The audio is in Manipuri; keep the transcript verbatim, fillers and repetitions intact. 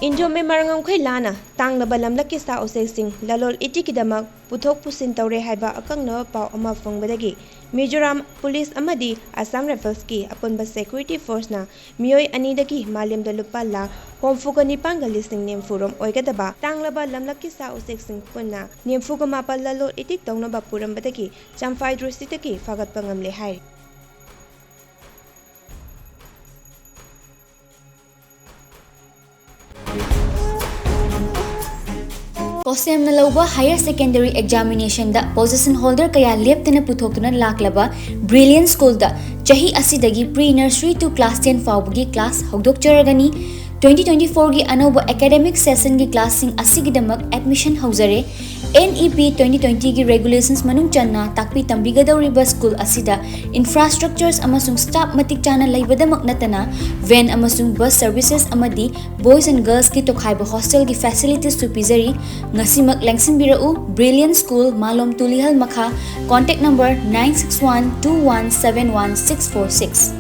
ꯏꯟꯗꯣ ꯃ꯭ꯌꯥꯟꯃꯥꯔ ꯉꯝꯈꯩ ꯂꯥꯟꯅ ꯇꯥꯡꯂꯕ ꯂꯝꯂꯛꯀꯤ ꯁꯥ ꯎꯆꯦꯛꯁꯤꯡ ꯂꯂꯣꯟ ꯏꯇꯤꯛꯀꯤꯗꯃꯛ ꯄꯨꯊꯣꯛ ꯄꯨꯁꯤꯟ ꯇꯧꯔꯦ ꯍꯥꯏꯕ ꯑꯀꯛꯅꯕ ꯄꯥꯎ ꯑꯃ ꯐꯪꯕꯗꯒꯤ ꯃꯤꯖꯣꯔꯥꯝ ꯄꯨꯂꯤꯁ ꯑꯃꯗꯤ ꯑꯁꯥꯝ ꯔꯥꯏꯐꯜꯁꯀꯤ ꯑꯄꯨꯟꯕ ꯁꯦꯀ꯭ꯌꯨꯔꯤꯇꯤ ꯐꯣꯔꯁꯅ ꯃꯤꯑꯣꯏ ꯑꯅꯤꯗꯒꯤ ꯃꯥꯂꯦꯝꯗ ꯂꯨꯄꯥ ꯂꯥꯈ ꯍꯨꯝꯐꯨꯒ ꯅꯤꯄꯥꯟꯒ ꯂꯤꯁꯤꯡ ꯅꯤꯐꯨꯔꯣꯝ ꯑꯣꯏꯒꯗꯕ ꯇꯥꯡꯂꯕ ꯂꯝꯂꯛꯀꯤ ꯁꯥ ꯎꯆꯦꯛꯁꯤꯡ ꯄꯨꯟꯅ ꯅꯤꯐꯨꯒ ꯃꯥꯄꯜ ꯂꯂꯣꯟ ꯏꯇꯤꯛ ꯇꯧꯅꯕ ꯄꯨꯔꯝꯕꯗꯒꯤ ꯆꯝꯐꯥꯏ ꯗꯤꯁꯇ꯭ꯔꯤꯛꯇꯒꯤ ꯐꯥꯒꯠꯄ ꯉꯝꯂꯦ ꯍꯥꯏꯔꯤ꯫ ꯀꯣꯁꯦꯝꯅ ꯂꯧꯕ ꯍꯥꯌꯔ ꯁꯦꯀꯦꯟꯗꯔꯤ ꯑꯦꯛꯖꯥꯃꯤꯅꯦꯁꯟꯗ ꯄꯣꯖꯤꯁꯟ ꯍꯣꯜꯗꯔ ꯀꯌꯥ ꯂꯦꯞꯇꯅ ꯄꯨꯊꯣꯛꯇꯨꯅ ꯂꯥꯛꯂꯕ ꯕ꯭ꯔꯤꯂꯤꯌꯟ ꯁ꯭ꯀꯨꯜꯗ ꯆꯍꯤ ꯑꯁꯤꯗꯒꯤ pre nursery two class ten ꯐꯥꯎꯕꯒꯤ ꯀ꯭ꯂꯥꯁ ꯍꯧꯗꯣꯛꯆꯔꯒꯅꯤ꯫ ꯇ꯭ꯋꯦꯟꯇꯤ ꯇ꯭ꯋꯦꯟꯇꯤ ꯐꯣꯔꯒꯤ ꯑꯅꯧꯕ ꯑꯦꯀꯥꯗꯦꯃꯤꯛ ꯁꯦꯁꯟꯒꯤ ꯀ꯭ꯂꯥꯁꯁꯤꯡ ꯑꯁꯤꯒꯤꯗꯃꯛ ꯑꯦꯗꯃꯤꯁꯟ ꯍꯧꯖꯔꯦ꯫ ꯑꯦꯟ ꯏ ꯄꯤ ꯇ꯭ꯋꯦꯟꯇꯤ ꯇ꯭ꯋꯦꯟꯇꯤꯒꯤ ꯔꯦꯒꯨꯂꯦꯁꯟꯁ ꯃꯅꯨꯡ ꯆꯟꯅ ꯇꯥꯛꯄꯤ ꯇꯝꯕꯤꯒꯗꯧꯔꯤꯕ ꯁ꯭ꯀꯨꯜ ꯑꯁꯤꯗ ꯏꯟꯐ꯭ꯔꯥꯁ꯭ꯇ꯭ꯔꯛꯆꯔꯁ ꯑꯃꯁꯨꯡ ꯁ꯭ꯇꯥꯐ ꯃꯇꯤꯛ ꯆꯥꯅ ꯂꯩꯕꯗꯃꯛ ꯅꯠꯇꯅ ꯚꯦꯟ ꯑꯃꯁꯨꯡ ꯕꯁ ꯁꯔꯚꯤꯁꯦꯁ ꯑꯃꯗꯤ ꯕꯣꯏꯁ ꯑꯦꯟ ꯒꯔꯜꯁꯀꯤ ꯇꯣꯈꯥꯏꯕ ꯍꯣꯁꯇꯦꯜꯒꯤ ꯐꯦꯁꯤꯂꯤꯇꯤꯁꯁꯨ ꯄꯤꯖꯔꯤ꯫ ꯉꯁꯤꯃꯛ ꯂꯦꯡꯁꯤꯟꯕꯤꯔꯛꯎ꯫ ꯕ꯭ꯔꯤꯂꯤꯌꯟ ꯁ꯭ꯀꯨꯜ, ꯃꯥꯂꯣꯝ ꯇꯨꯂꯤꯍꯜ ꯃꯈꯥ, contact number nine six one two one seven one six four six꯫